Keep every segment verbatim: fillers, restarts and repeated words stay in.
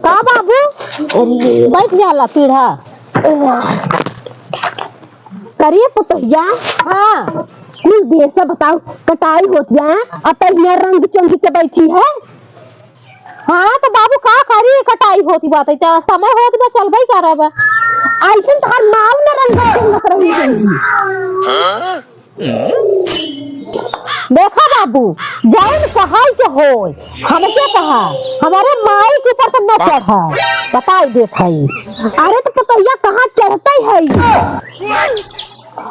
का बाबू? बैठ जाला पीढ़ा। करिए पुतहिया। हाँ। कुल देह से बताओ, कटाई होत बा, अब तहिया रंग चंग के बैठी है। हाँ, तो बाबू का करी, कटाई होती बात है, तो समय होत बा, चलबे करब। ऐसन तोहर माऊ न रंग चंगत रही है। देखा बाबू, जौन कहल के होय, हमके कहा, हमारे माई के ऊपर तो न चढ़ा, बताई देत हई। अरे तो पतोहिया कहाँ चढ़ते है?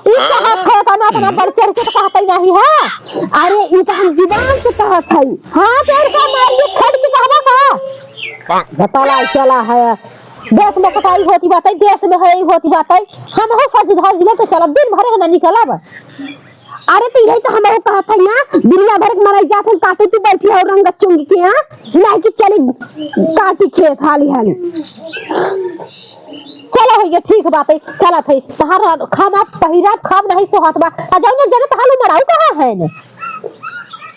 ई कहत है, तना, तना बढ़ चढ़ के तो कहते नहीं है। अरे ई तो हम जुबान से कहत है। हाँ, तेरे का मार ये खट के कहबा का? बताला चला है, देश में कटाई होती बात है, देश में है होती बात है। हम हो सज धज लेके चलब, दिन भर ना निकलब। अरे तो यही तो हम कहत है ना, दुनिया भर के मराई जात है, काटे तू बैठी हो रंग चुंग के यहाँ, नहीं कि चली काटी खेत हाली हाली। चला भैया, ठीक बात है, चलत है। तहार खाना पहिरा खाब नहीं सोहात बा। आ जाओ ना, जने तहार मराऊ कहाँ है ने?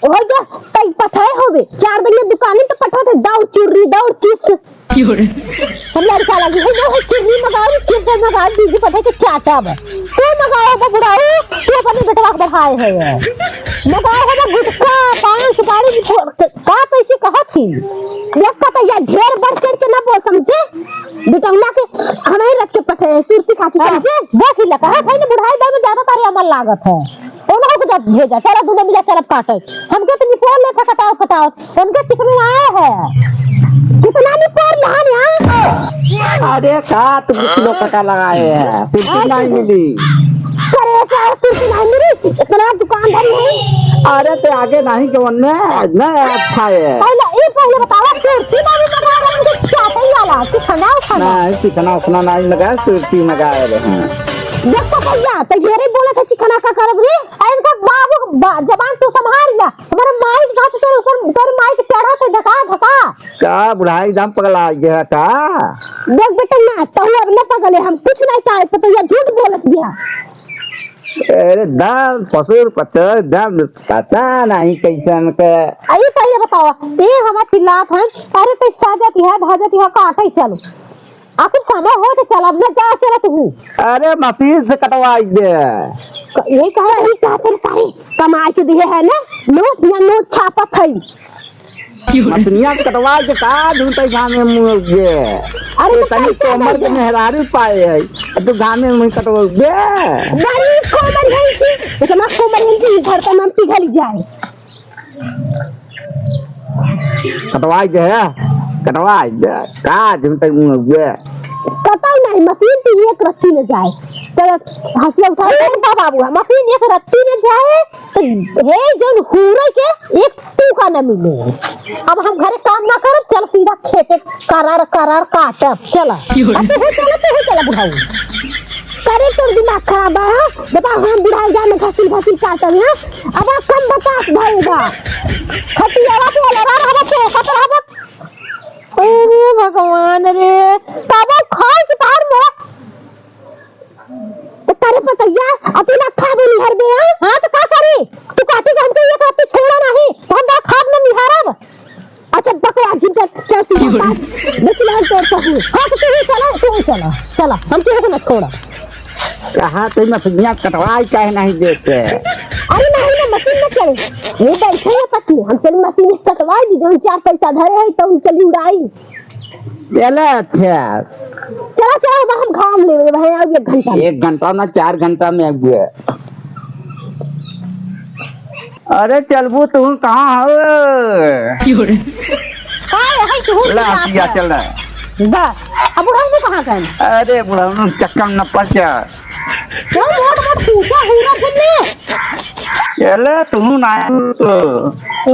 ओए जा, तई पठाए होबे। चार दिन में दुकानी तो पठोत है, दौड़ चुर्री, दौड़ चिप्स। क्यों रे? हम लड़का लगी है ना, वो चुर्री मगाओ, चिप्स मगाओ, दीदी पठाए के चाटा बा। तू मगाओ बा बुढ़ाऊ, तू अपने बेटवा के बढ़ाए है। मगाओ बा गुटखा, पान, सुपारी, का पैसे कहा थी? देख पता या ढेर बढ़ चढ़ के ना बोल समझे। बिटौना के हमें रच के पठे, सुरती खाती हाँ, समझे? देख ही लगा, हाँ, भाई ने बुढ़ाई दे में ज्यादा तारे अमल लागत है। उनको के जब भेजा, चलो दूनो मिला चलब काटे। हमके तो निपोर लेखा कटाओ, कटाओ। उनके चिकनु आए है। कितना निपोर लहान यहाँ? अरे का तुम किलो कटा लगाए हैं? सुरती नहीं मिली। अरे ऐसा सुरती नहीं मिली? इतना दुकान धरी है। अरे ते आगे नहीं के वन्ने, नहीं अच्छा है। पहले, ये पहले बतावा, सुरती नहीं लगा रहे हैं, चाटे वाला, चिकना उखना। नहीं, चिकना उखना नहीं लगा, सुरती लगा रहे हैं। देखो भैया, तो ढेरे बोला था चिकना का करब रे? आ इनका बाबू बा-, जबान तू संभाल ला। हमारे माई के हाथ तेरे ऊपर, तेरे माई के चढ़ा से ढका, ढका। का बुढ़ाई एकदम पगला गया का? देख बेटा ना, तू अब न पगले, हम कुछ नहीं कहे, तो तू ये झूठ बोलत गया। अरे दाम पसुर पतर दाम पता नहीं कैसन के। अरे पहले बताओ, ये हमार चिल्लात है, अरे ते साजत है, भाजत है, काटे चलो। आखिर समय हो तो चल, अब न जा चलत हूँ। अरे मशीन से कटवाई दे। क-, यही कहा, यही कहा तेरे सारे कमाई के दिए है ना, नोट या नोट छापत है। मशीनिया से कटवाई के का झूठे गाँव में मुँह जे। अरे ये तो तनी कैसे कोमर के बन गया? मेहरारू पाए है, अब तू गाँव में मुँह कटवा दे। बड़ी कोमर है इनकी, इतना कोमर है इनकी, घर का नाम पिघल जाए। कटवाई दे, कटवाई दे, का झूठे मुँह हुए। कतई नहीं, मशीन तो एक रत्ती में जाए। चलो, हंसिया उठा दे। का बाबू, मशीन एक रत्ती में जाए, तो हे जौन हुरे के एक टूका न मिले। अब हम घरे काम ना करब, चल सीधा खेते करार, करार काटब, चला। क्यों? अब तू चला, तू चला बुढ़ाऊ। करे तोर दिमाग खराब बा, हाँ? बताओ, हम बुढ़ाई जाए में घसील, घसील काटब, हाँ? अब आप कम बतास भइल बा। खटियावा पे अलवा रहबा, पोसत रहबा। अरे भगवान रे, तब खाए के तार मोरा। तो करे पतैया, अकेला खा दे निहर दे, हाँ? हाँ, तो का करी? तू कहती कि हमके ये कहती छोड़ा नहीं, तो हम बड़ा खाब न निहारब। अच्छा, बकवास जिन कर, चल सीधा बात। लेकिन आज तोर कहूँ। हाँ, तो तू ही चला, तू ही चला। चला, हम केहू को न छोड़ा। कहा तो मशीनिया कटवाई काहे नहीं देते? अरे नहीं ना, मशीन न चले। ये बैठे हैं पति, हम चली मशीन से कटवाई दी, जौन चार पैसा धरे है, तो हम चली उड़ाई। चला, अच्छा। चला, चला, अब हम घाम लेवे, भाई, आओ एक घंटा में। एक घंटा ना, चार घंटा में आइए। अरे चलबू तू कहाँ हो? का है, तू ला, बात पिया, है। चल रहा है। बा, अब बुढ़ऊ कहाँ गए? अरे बुढ़ऊ चक्कर न पड़ जा। क्यों मोट मोट पूछा हुआ सुनने? चले तू ना आए तो।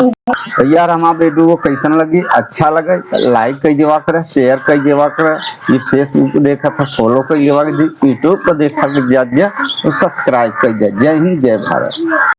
तो यार हमार वीडियो कैसन लगी, अच्छा लगे तो like कर देवा करे, share कर देवा करे। ये Facebook देखा था follow कर देवा करे, YouTube पर देखा के जा दिया तो subscribe कर दिया। जय हिंद, जय भारत।